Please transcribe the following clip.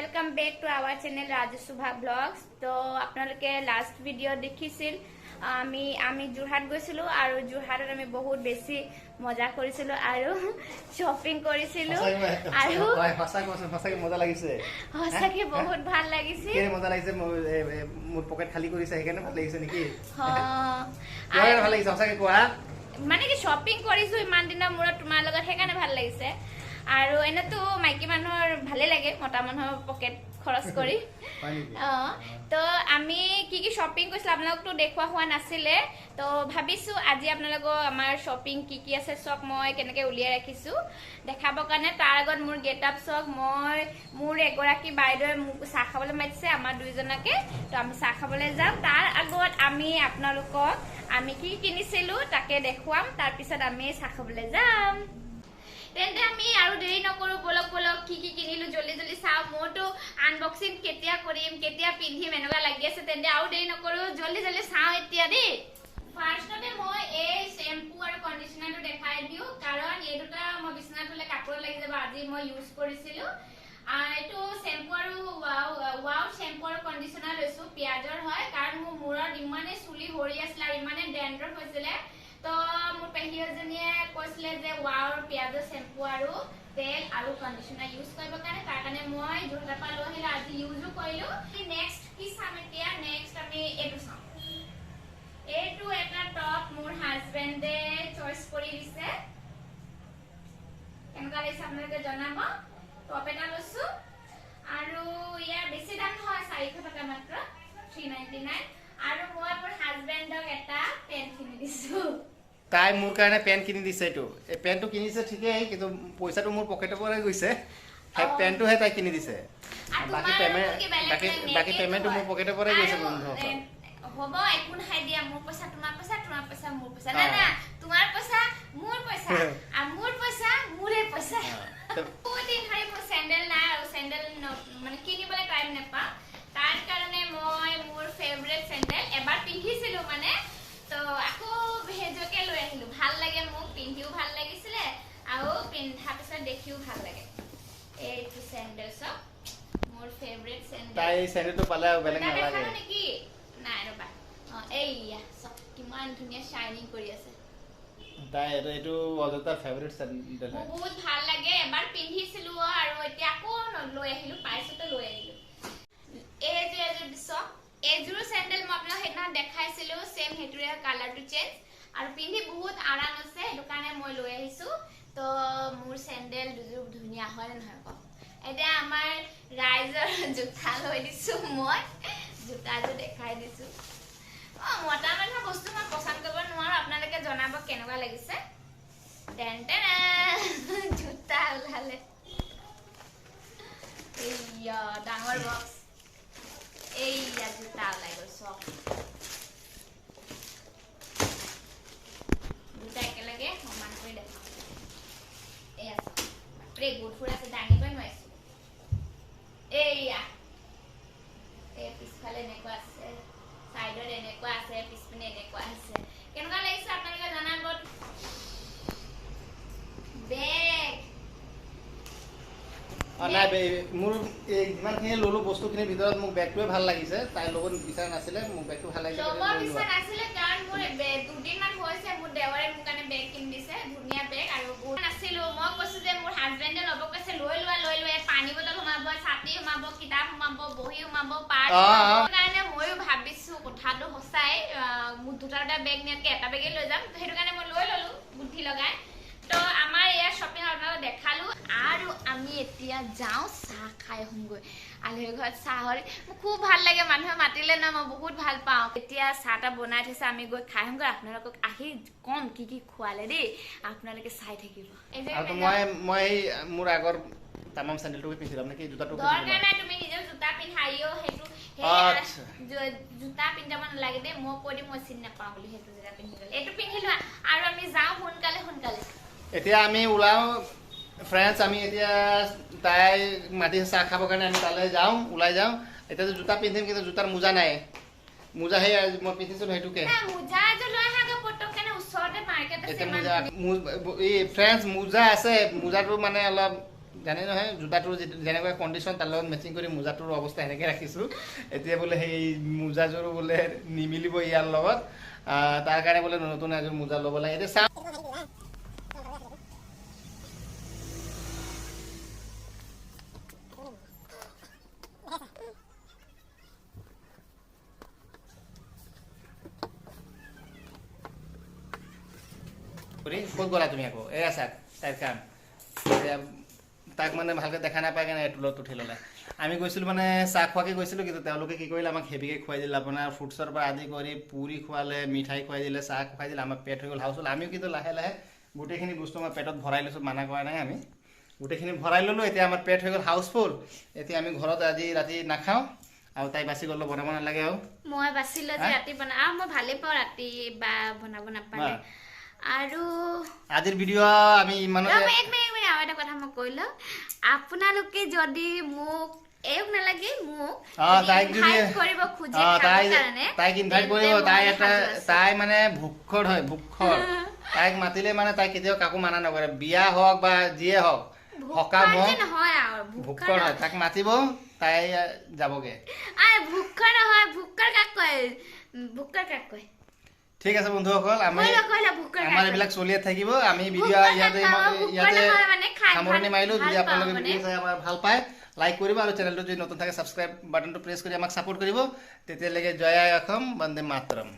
Welcome back to our channel Rajshubha Vlogs. তো আপোনালোকে last video' দেখিছিল, আমি আমি যোৰহাট গৈছিলোঁ আৰু যোৰহাটত আমি বহুত বেছি মজা কৰিছিলোঁ আৰু শ্বপিং কৰিছিলোঁ আৰু সঁচাকে মজা লাগিছে। সঁচাকে বহুত ভাল লাগিছিল। কেলে মজা লাগিছে? মোৰ পকেট খালী কৰিছে, সেইকাৰণে ভাল লাগিছে নেকি? ভাল লাগিছে সঁচাকে কোৱা। মানে কি, শ্বপিং কৰিছো ইমান দিনৰ মূৰত তোমাৰ লগত, সেইকাৰণে ভাল লাগিছে। আৰু এনেতো মাইকী মানুহৰ ভালে লাগে মতা মানুহৰ পকেট খৰচ কৰি। তো আমি কি কি শ্বপিং কৰিছিলোঁ আপোনালোকতো দেখুওৱা হোৱা নাছিলে। তো ভাবিছোঁ আজি আপোনালোকক আমাৰ শ্বপিং কি কি আছে চব মই কেনেকৈ উলিয়াই ৰাখিছোঁ দেখাবৰ কাৰণে। তাৰ আগত মোৰ গেট আপ চাওক। মই মোৰ এগৰাকী বাইদেৱে মোক চাহ খাবলৈ মাতিছে আমাৰ দুইজনকে, তো আমি চাহ খাবলৈ যাম। তাৰ আগত আমি আপোনালোকক আমি কি কিনিছিলোঁ তাকে দেখুৱাম, তাৰপিছত আমি চাহ খাবলৈ যাম। তেন্তে আমি আৰু দেৰি নকৰোঁ, বলক বলক কি কি কিনিলো জল্দি জল্দি চাওঁ। মোৰতো আনবক্সিং কেতিয়া কৰিম, কেতিয়া পিন্ধিম এনেকুৱা লাগি আছে। তেন্তে আৰু দেৰি নকৰোঁ, জল্দি জল্দি চাওঁ এতিয়া দেই। ফাৰ্ষ্টতে মই এই শ্বেম্পু আৰু কণ্ডিচনাৰটো দেখাই দিওঁ, কাৰণ এই দুটা মই বিচনাত থ'লে কাপোৰত লাগি যাব। আজি মই ইউজ কৰিছিলোঁ এইটো শ্বেম্পু আৰু ৱাও ৱাও শ্বেম্পু আৰু কণ্ডিচনাৰ লৈছোঁ, পিঁয়াজৰ হয়। কাৰণ মোৰ মূৰত ইমানেই চুলি সৰি আছিলে আৰু ইমানেই ডেণ্ড্ৰফ হৈছিলে, তো মোৰ পেহী এজনীয়ে কৈছিলে যে ৱাওৰ পিঁয়াজৰ শ্বেম্পু আৰু তেল আৰু কণ্ডিচনাৰ ইউজ কৰিবৰ কাৰণে। তাৰ কাৰণে মই যোৰহাটৰ পৰা লৈ আহিলোঁ, আজি ইউজো কৰিলোঁ। নেক্সট কি চাম এতিয়া? নেক্সট আমি এইটো চাওঁ। এইটো এটা টপ মোৰ হাজবেণ্ডে চইচ কৰি দিছে, কেনেকুৱা লাগিছে আপোনালোকে জনাব। টপ এটা লৈছো আৰু ইয়াৰ বেছি দাম নহয়, 400 টকা মাত্ৰ, 399। আৰু মই মোৰ হাজবেণ্ডক এটা পেণ্ট কিনি দিছো। তাই মোৰ কাৰণে পেণ্ট কিনি দিছে। এইটো এই পেণ্টটো কিনিছে ঠিকেই, কিন্তু পইচাটো মোৰ পকেটৰ পৰাই গৈছে। সেই পেণ্টটোহে তাই কিনি দিছে, আৰু বাকী তোমাৰ পেমেণ্ট কি বেলেগ বাকী বেলেগ বাকী নেকি পেমেণ্টটো মোৰ হয়? পকেটৰ পৰাই গৈছে আৰু, বন্ধুসকল। হ'ব, একো নহয় দিয়া। মোৰ পইচা তোমাৰ পইচা, তোমাৰ পইচা মোৰ পইচা। না না, তোমাৰ পইচা মোৰ পইচা আৰু মোৰ পইচা মোৰে পইচা। বহুত দিন ধৰি মোৰ চেণ্ডেল নাই আৰু চেণ্ডেল মানে কিনিবলৈ টাইম নাপাওঁ। তাৰ কাৰণে মই মোৰ ফেভৰেট চেণ্ডেল এবাৰ পিন্ধিছিলো মানে, তো আকৌ সেইযোৰকে লৈ আহিলো। ভাল লাগে মোক, পিন্ধিও ভাল লাগিছিলে আৰু পিন্ধাৰ পিছত দেখিও ভাল লাগে। এইটো চেণ্ডেল চব মোৰ ফেভৰেট চেণ্ডেল। তাই এই চেণ্ডেলটো পালে আৰু বেলেগ এটা নালাগে। দেখালো নেকি? নাই, ৰ'বা। অ, এইয়া চাওক, কিমান ধুনীয়া শ্বাইনিং কৰি আছে। তাই এইটো অযথা ফেভৰেট চেণ্ডেল মোৰ হয়। বহুত ভাল লাগে। এবাৰ পিন্ধিছিলো আৰু এতিয়া আকৌ লৈ আহিলো, পাইছোতে লৈ আহিলো। এইযোৰ এযোৰ দিছ, এইযোৰো চেণ্ডেল মই আপোনাক সেইদিনা দেখাইছিলো, ছেম সেইটোৰে কালাৰটো চেঞ্জ আৰু পিন্ধি বহুত আৰাম আছে, সেইটো কাৰণে মই লৈ আহিছো। তো মোৰ চেণ্ডেল দুযোৰ ধুনীয়া হয় নে নহয় কওক? এতিয়া আমাৰ ৰাইজৰ জোতা লৈ দিছো, মই জোতাযোৰ দেখাই দিছো। অ, মতা মানুহৰ বস্তু মই পচন্দ কৰিব নোৱাৰো। আপোনালোকে জনাব কেনেকুৱা লাগিছে। টেন টেন, জোতা ওলালে। এইয়া ডাঙৰ বক্স। এইয়া জোতা ওলাই গ'ল চব। দুটা একেলগে সমান কৰি দেখাওঁ। এইয়া চাওক, বাপৰে, গোট আছে, দাঙিবই নোৱাৰিছো। এইয়া এই পিছফালে এনেকুৱা আছে, চাইডত এনেকুৱা আছে, পিছপিনে এনেকুৱা আছে। কেনেকুৱা লাগিছে আপোনালোকে জনাব। বেগ। অ, নাই, মোৰ এই যিমানখিনি ল'লো বস্তুখিনিৰ ভিতৰত মোক বেগটোৱে ভাল লাগিছে। তাইৰ লগত বিচৰা নাছিলে, মোক বেগটো ভাল লাগিছে ল'ব কাৰণে লৈ বিচৰা লোৱা। নাছিলে, কাৰণ মোৰ দুদিনমান হৈছে মোৰ দেৱৰে মোৰ কাৰণে বেগ কিনি দিছে, ধুনীয়া বেগ। আৰু বহুত নাছিলো, মই কৈছো যে মোৰ হাজবেণ্ডে ল'ব কৈছে, লৈ লোৱা, লৈ লোৱা। পানী বটল সোমাব, ছাতি সোমাব, কিতাপ সোমাব, বহী সোমাব, পাৰ্চ সোমাব। কাৰণে ময়ো ভাবিছো কথাটো সঁচাই, মোৰ দুটা দুটা বেগ নিয়াতকে এটা বেগেই লৈ যাম, সেইটো কাৰণে মই লৈ ললো বুদ্ধি লগাই। তো আমাৰ এয়া শ্বপিং আপোনালোকক দেখালো আৰু আমি এতিয়া যাওঁ চাহ খাই আহোঁগৈ আলহীৰ ঘৰত। চাহ হ'লে মোক খুব ভাল লাগে, মানুহে মাতিলে ন মই বহুত ভাল পাওঁ। এতিয়া চাহ তাহ বনাই থৈছে, আমি গৈ খাই আহোঁগৈ। আপোনালোকক আহি ক'ম কি কি খোৱালে দেই, আপোনালোকে চাই থাকিব। এই যে আৰু মই মই এই মোৰ আগৰ তামাম চেণ্ডেলটোকে পিন্ধি যাম নেকি, জোতাটো? দৰকাৰ নাই, তুমি নিজৰ জোতা পিন্ধা। ইও সেইটো সেই জোতা পিন্ধি যাব নালাগে দেই। মই কৈ দিম মই চিনি নাপাওঁ বুলি সেইটো জোতা পিন্ধি গ'লে। এইটো পিন্ধি লোৱা আৰু আমি যাওঁ সোনকালে সোনকালে। এতিয়া আমি ওলাওঁ ফ্ৰেণ্ডছ। আমি এতিয়া তাই মাতিছে চাহ খাবৰ কাৰণে, আমি তালৈ যাওঁ, ওলাই যাওঁ। এতিয়া জোতা পিন্ধিম, কিন্তু জোতাৰ মোজা নাই। মোজা সেই মই পিন্ধিছিলোঁ সেইটোকে। নাই, মোজা এযোৰ লৈ আহাগৈ পটককেনে, ওচৰতে মাৰ্কেট আছে। এতিয়া ইমান মোজা এই ফ্ৰেণ্ডছ, মোজা আছে, মোজাটো মানে অলপ জানে নহয়, জোতাটোৰ যেনেকুৱা কণ্ডিশ্যন তাৰ লগত মেচিং কৰি মোজাটোৰ অৱস্থা সেনেকৈ ৰাখিছোঁ। এতিয়া বোলে সেই মোজাযোৰো বোলে নিমিলিব ইয়াৰ লগত, তাৰ কাৰণে বোলে নতুন এযোৰ মোজা ল'ব লাগে। এতিয়া চাওঁ ক'ত গ'লা তুমি আকৌ? এয়া চাওক তাইৰ কাম। এতিয়া তাক মানে ভালকৈ দেখা নাপায় কাৰণে টোলত উঠি ল'লে। আমি গৈছিলোঁ মানে চাহ খোৱাকৈ গৈছিলোঁ, কিন্তু তেওঁলোকে কি কৰিলে আমাক হেভিকৈ খুৱাই দিলে। আপোনাৰ ফ্ৰুটছৰ পৰা আদি কৰি পুৰি খুৱালে, মিঠাই খুৱাই দিলে, চাহ খুৱাই দিলে, আমাৰ পেট হৈ গ'ল হাউচফুল। আমিও কিন্তু লাহে লাহে গোটেইখিনি বস্তু আমাৰ পেটত ভৰাই লৈছোঁ, মানা কৰা নাই, আমি গোটেইখিনি ভৰাই ল'লোঁ। এতিয়া আমাৰ পেট হৈ গ'ল হাউচফুল। এতিয়া আমি ঘৰত আজি ৰাতি নাখাওঁ আৰু তাই বাচি গ'ল, বনাব নালাগে আৰু। মই বাচিলো যে ৰাতি বনা, আৰু মই ভালেই পাওঁ ৰাতি বা বনাব নাপালে। আৰু আজিৰ ভিডিঅ' আমি ইমানতে, এক মিনিট আৰু এটা কথা মই কৈ লওঁ। আপোনালোকে যদি মোক এওক নালাগে, মোক ইনভাইট কৰিব খোজে তাইক ইনভাইট কৰিব, তাই এটা তাই মানে ভোক্ষৰ হয়, ভোক্ষৰ। তাইক মাতিলে মানে তাই কেতিয়াও কাকো মানা নকৰে, বিয়া হওক বা যিয়ে হওক, সকাম হওক, ভোক্ষৰ হয়, তাক মাতিব তাই যাবগে। ভোক্ষৰ নহয়, ভোক্ষৰ কাক কয়? ভোক্ষৰ কাক কয়? ঠিক আছে বন্ধুসকল, আমি আমাৰ এইবিলাক চলিয়ে থাকিব। আমি ভিডিঅ' ইয়াতে ইয়াতে সামৰণি মাৰিলোঁ। যদি আপোনালোকে ভিডিঅ' চাই আমাৰ ভাল পায়, লাইক কৰিব আৰু চেনেলটো যদি নতুন থাকে ছাবস্ক্ৰাইব বাটনটো প্ৰেছ কৰি আমাক ছাপোৰ্ট কৰিব। তেতিয়ালৈকে জয় আই অসম, বন্দে মাতৰম।